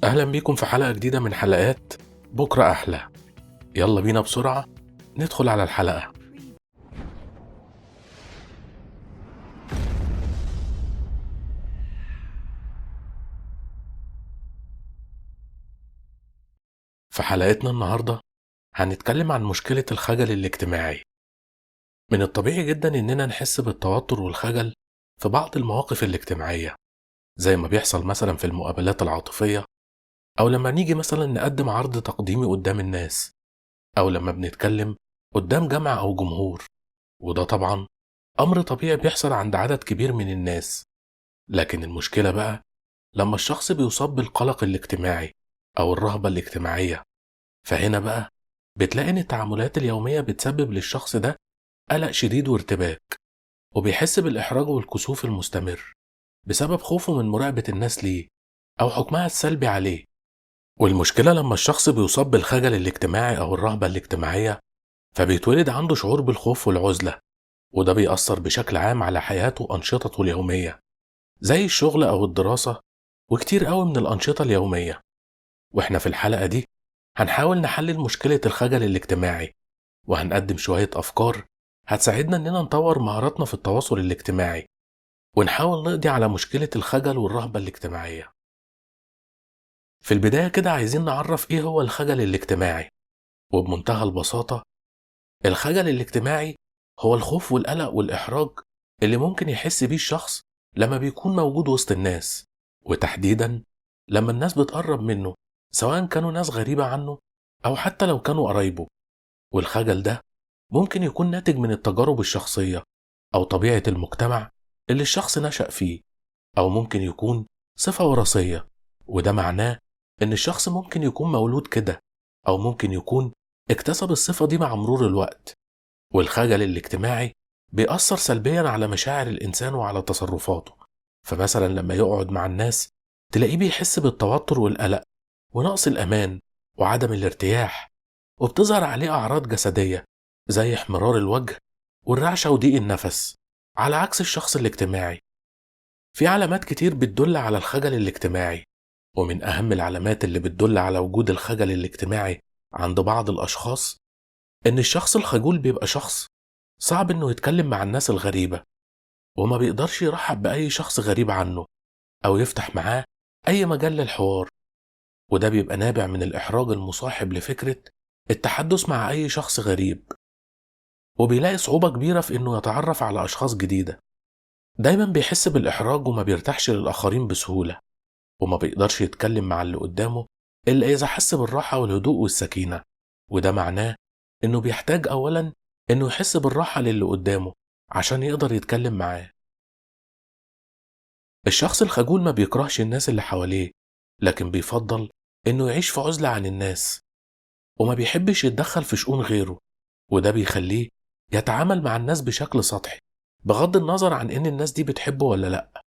أهلا بيكم في حلقة جديدة من حلقات بكرة أحلى. يلا بينا بسرعة ندخل على الحلقة. في حلقتنا النهاردة هنتكلم عن مشكلة الخجل الاجتماعي. من الطبيعي جدا إننا نحس بالتوتر والخجل في بعض المواقف الاجتماعية، زي ما بيحصل مثلا في المقابلات العاطفية، أو لما نيجي مثلا نقدم عرض تقديمي قدام الناس، أو لما بنتكلم قدام جمع أو جمهور، وده طبعا أمر طبيعي بيحصل عند عدد كبير من الناس. لكن المشكلة بقى لما الشخص بيصاب بالقلق الاجتماعي أو الرهبة الاجتماعية، فهنا بقى بتلاقي إن التعاملات اليومية بتسبب للشخص ده قلق شديد وارتباك، وبيحس بالإحراج والكسوف المستمر بسبب خوفه من مراقبة الناس ليه أو حكمها السلبي عليه. والمشكلة لما الشخص بيصاب بالخجل الاجتماعي أو الرهبة الاجتماعية، فبيتولد عنده شعور بالخوف والعزلة، وده بيأثر بشكل عام على حياته وأنشطته اليومية زي الشغل أو الدراسة وكتير قوي من الأنشطة اليومية. وإحنا في الحلقة دي هنحاول نحلل مشكلة الخجل الاجتماعي، وهنقدم شوية أفكار هتساعدنا إننا نطور مهاراتنا في التواصل الاجتماعي، ونحاول نقضي على مشكلة الخجل والرهبة الاجتماعية. في البداية كده عايزين نعرف إيه هو الخجل الاجتماعي. وبمنتهى البساطة، الخجل الاجتماعي هو الخوف والقلق والإحراج اللي ممكن يحس بيه الشخص لما بيكون موجود وسط الناس، وتحديدا لما الناس بتقرب منه، سواء كانوا ناس غريبة عنه أو حتى لو كانوا قرايبه. والخجل ده ممكن يكون ناتج من التجارب الشخصية أو طبيعة المجتمع اللي الشخص نشأ فيه، أو ممكن يكون صفة وراثية، وده معناه إن الشخص ممكن يكون مولود كده، أو ممكن يكون اكتسب الصفة دي مع مرور الوقت. والخجل الاجتماعي بيأثر سلبيا على مشاعر الإنسان وعلى تصرفاته، فمثلا لما يقعد مع الناس تلاقيه بيحس بالتوتر والقلق ونقص الأمان وعدم الارتياح، وبتظهر عليه أعراض جسدية زي احمرار الوجه والرعشة وضيق النفس، على عكس الشخص الاجتماعي. في علامات كتير بتدل على الخجل الاجتماعي، ومن أهم العلامات اللي بتدل على وجود الخجل الاجتماعي عند بعض الأشخاص إن الشخص الخجول بيبقى شخص صعب إنه يتكلم مع الناس الغريبة، وما بيقدرش يرحب بأي شخص غريب عنه أو يفتح معاه أي مجال للحوار، وده بيبقى نابع من الإحراج المصاحب لفكرة التحدث مع أي شخص غريب، وبيلاقي صعوبة كبيرة في إنه يتعرف على أشخاص جديدة. دايما بيحس بالإحراج وما بيرتاحش للآخرين بسهولة، وما بيقدرش يتكلم مع اللي قدامه إلا إذا حس بالراحة والهدوء والسكينة، وده معناه إنه بيحتاج أولا إنه يحس بالراحة للي قدامه عشان يقدر يتكلم معاه. الشخص الخجول ما بيكرهش الناس اللي حواليه، لكن بيفضل إنه يعيش في عزلة عن الناس، وما بيحبش يتدخل في شؤون غيره، وده بيخليه يتعامل مع الناس بشكل سطحي بغض النظر عن إن الناس دي بتحبه ولا لأ.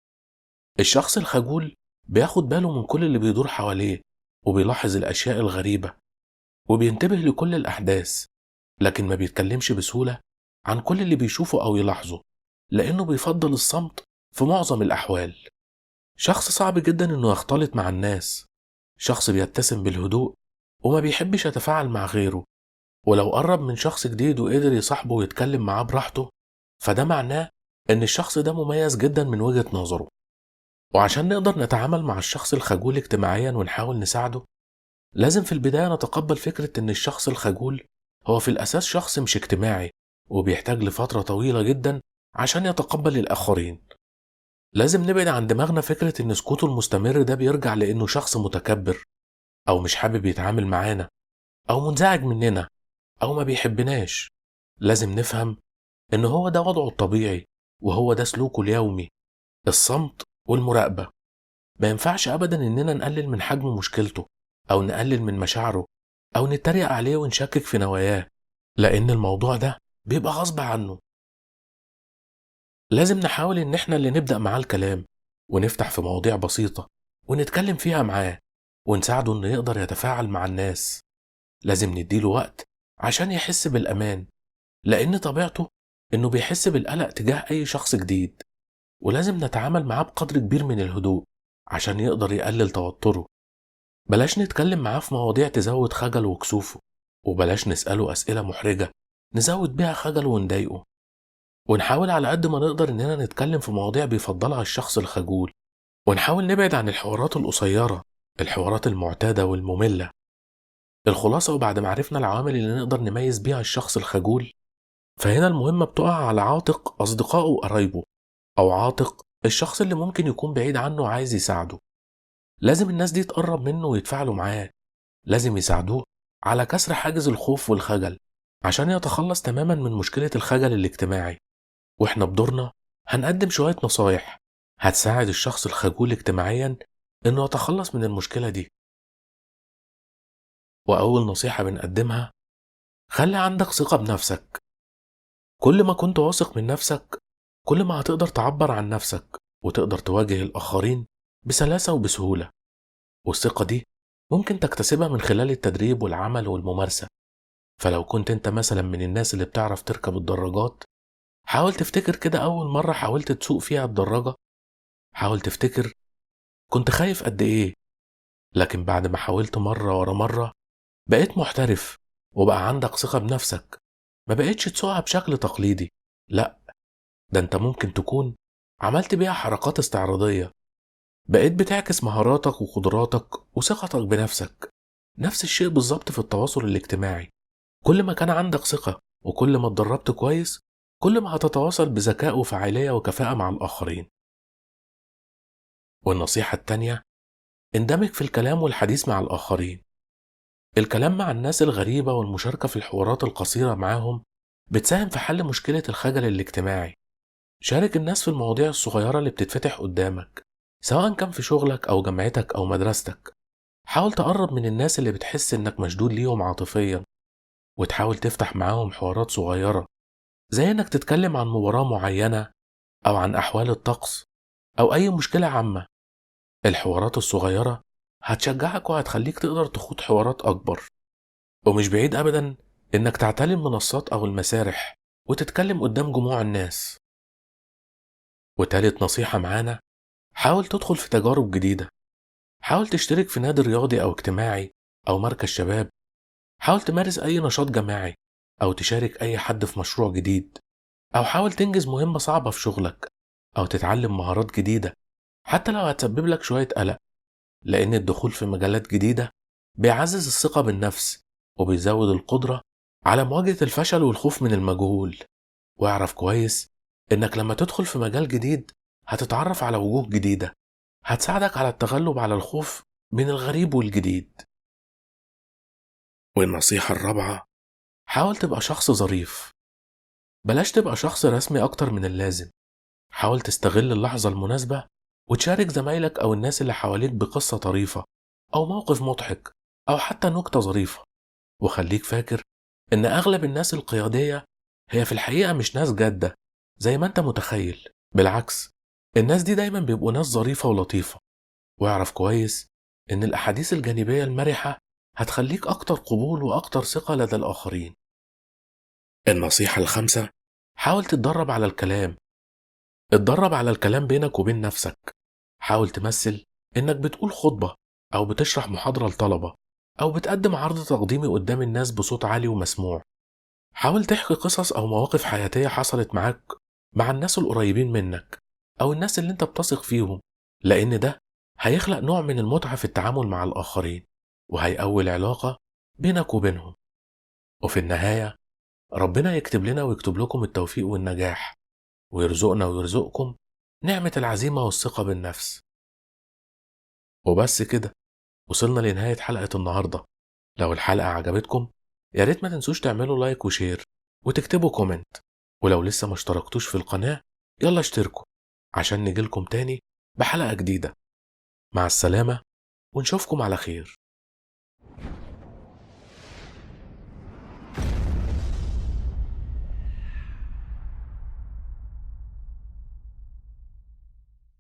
الشخص الخجول بياخد باله من كل اللي بيدور حواليه، وبيلاحظ الأشياء الغريبة، وبينتبه لكل الأحداث، لكن ما بيتكلمش بسهولة عن كل اللي بيشوفه أو يلاحظه، لأنه بيفضل الصمت في معظم الأحوال. شخص صعب جدا إنه يختلط مع الناس، شخص بيتسم بالهدوء وما بيحبش يتفاعل مع غيره، ولو قرب من شخص جديد وقدر يصاحبه ويتكلم معاه براحته، فده معناه إن الشخص ده مميز جدا من وجهة نظره. وعشان نقدر نتعامل مع الشخص الخجول اجتماعيا ونحاول نساعده، لازم في البداية نتقبل فكرة إن الشخص الخجول هو في الأساس شخص مش اجتماعي، وبيحتاج لفترة طويلة جدا عشان يتقبل الآخرين. لازم نبعد عن دماغنا فكرة إن سكوته المستمر ده بيرجع لأنه شخص متكبر، أو مش حابب يتعامل معانا، أو منزعج مننا، أو ما بيحبناش. لازم نفهم إن هو ده وضعه الطبيعي، وهو ده سلوكه اليومي، الصمت والمراقبة. ما ينفعش أبدا إننا نقلل من حجم مشكلته، أو نقلل من مشاعره، أو نتريق عليه ونشكك في نواياه، لأن الموضوع ده بيبقى غصب عنه. لازم نحاول إن إحنا اللي نبدأ معاه الكلام، ونفتح في مواضيع بسيطة ونتكلم فيها معاه، ونساعده إنه يقدر يتفاعل مع الناس. لازم نديله وقت عشان يحس بالأمان، لأن طبيعته إنه بيحس بالقلق تجاه أي شخص جديد، ولازم نتعامل معاه بقدر كبير من الهدوء عشان يقدر يقلل توتره. بلاش نتكلم معاه في مواضيع تزود خجله وكسوفه، وبلاش نسأله أسئلة محرجة نزود بيها خجله ونضايقه. ونحاول على قد ما نقدر إننا نتكلم في مواضيع بيفضلها الشخص الخجول، ونحاول نبعد عن الحوارات القصيرة، الحوارات المعتادة والمملة. الخلاصة، وبعد ما عرفنا العوامل اللي نقدر نميز بيها الشخص الخجول، فهنا المهمة بتقع على عاتق أصدقائه وقرايبه، أو عاتق الشخص اللي ممكن يكون بعيد عنه عايز يساعده. لازم الناس دي تقرب منه ويتفاعلوا معاه، لازم يساعدوه على كسر حاجز الخوف والخجل عشان يتخلص تماما من مشكلة الخجل الاجتماعي. واحنا بدورنا هنقدم شوية نصايح هتساعد الشخص الخجول اجتماعيا انه يتخلص من المشكلة دي. وأول نصيحة بنقدمها، خلي عندك ثقة بنفسك. كل ما كنت واثق من نفسك كل ما هتقدر تعبر عن نفسك وتقدر تواجه الآخرين بسلاسة وبسهولة. والثقة دي ممكن تكتسبها من خلال التدريب والعمل والممارسة. فلو كنت انت مثلا من الناس اللي بتعرف تركب الدراجات، حاول تفتكر كده أول مرة حاولت تسوق فيها الدراجة، حاول تفتكر كنت خايف قد إيه، لكن بعد ما حاولت مرة ورا مرة بقيت محترف وبقى عندك ثقة بنفسك. ما بقيتش تسوقها بشكل تقليدي، لأ ده انت ممكن تكون عملت بيها حركات استعراضية، بقيت بتعكس مهاراتك وقدراتك وثقتك بنفسك. نفس الشيء بالظبط في التواصل الاجتماعي، كل ما كان عندك ثقة وكل ما اتدربت كويس كل ما هتتواصل بذكاء وفاعلية وكفاءة مع الآخرين. والنصيحة التانية، اندمج في الكلام والحديث مع الآخرين. الكلام مع الناس الغريبة والمشاركة في الحوارات القصيرة معاهم بتساهم في حل مشكلة الخجل الاجتماعي. شارك الناس في المواضيع الصغيرة اللي بتتفتح قدامك، سواء كان في شغلك أو جامعتك أو مدرستك. حاول تقرب من الناس اللي بتحس إنك مشدود ليهم عاطفيا، وتحاول تفتح معاهم حوارات صغيرة، زي إنك تتكلم عن مباراة معينة أو عن أحوال الطقس أو أي مشكلة عامة. الحوارات الصغيرة هتشجعك وهتخليك تقدر تخوض حوارات أكبر. ومش بعيد أبدا إنك تعتلي المنصات أو المسارح وتتكلم قدام جموع الناس. وتالت نصيحة معانا، حاول تدخل في تجارب جديدة. حاول تشترك في نادي رياضي أو اجتماعي أو مركز شباب. حاول تمارس أي نشاط جماعي أو تشارك أي حد في مشروع جديد، أو حاول تنجز مهمة صعبة في شغلك أو تتعلم مهارات جديدة حتى لو هتسبب لك شوية قلق، لأن الدخول في مجالات جديدة بيعزز الثقة بالنفس وبيزود القدرة على مواجهة الفشل والخوف من المجهول. واعرف كويس إنك لما تدخل في مجال جديد هتتعرف على وجوه جديدة هتساعدك على التغلب على الخوف من الغريب والجديد. والنصيحة الرابعة، حاول تبقى شخص ظريف. بلاش تبقى شخص رسمي أكتر من اللازم. حاول تستغل اللحظة المناسبة وتشارك زمايلك أو الناس اللي حواليك بقصة طريفة أو موقف مضحك أو حتى نكتة ظريفة. وخليك فاكر إن أغلب الناس القيادية هي في الحقيقة مش ناس جادة زي ما أنت متخيل، بالعكس الناس دي دايما بيبقوا ناس ظريفة ولطيفة. واعرف كويس إن الأحاديث الجانبية المرحة هتخليك أكتر قبول وأكتر ثقة لدى الآخرين. النصيحة الخامسة، حاول تتدرب على الكلام. اتدرب على الكلام بينك وبين نفسك. حاول تمثل إنك بتقول خطبة أو بتشرح محاضرة لطلبة أو بتقدم عرض تقديمي قدام الناس بصوت عالي ومسموع. حاول تحكي قصص أو مواقف حياتية حصلت معاك مع الناس القريبين منك أو الناس اللي أنت بتثق فيهم، لأن ده هيخلق نوع من المتعة في التعامل مع الآخرين وهيقوي العلاقة بينك وبينهم. وفي النهاية ربنا يكتب لنا ويكتب لكم التوفيق والنجاح، ويرزقنا ويرزقكم نعمة العزيمة والثقة بالنفس. وبس كده وصلنا لنهاية حلقة النهاردة. لو الحلقة عجبتكم يا ريت ما تنسوش تعملوا like و share وتكتبوا comment، ولو لسه ما اشتركتوش في القناة يلا اشتركوا عشان نجيلكم تاني بحلقة جديدة. مع السلامة ونشوفكم على خير.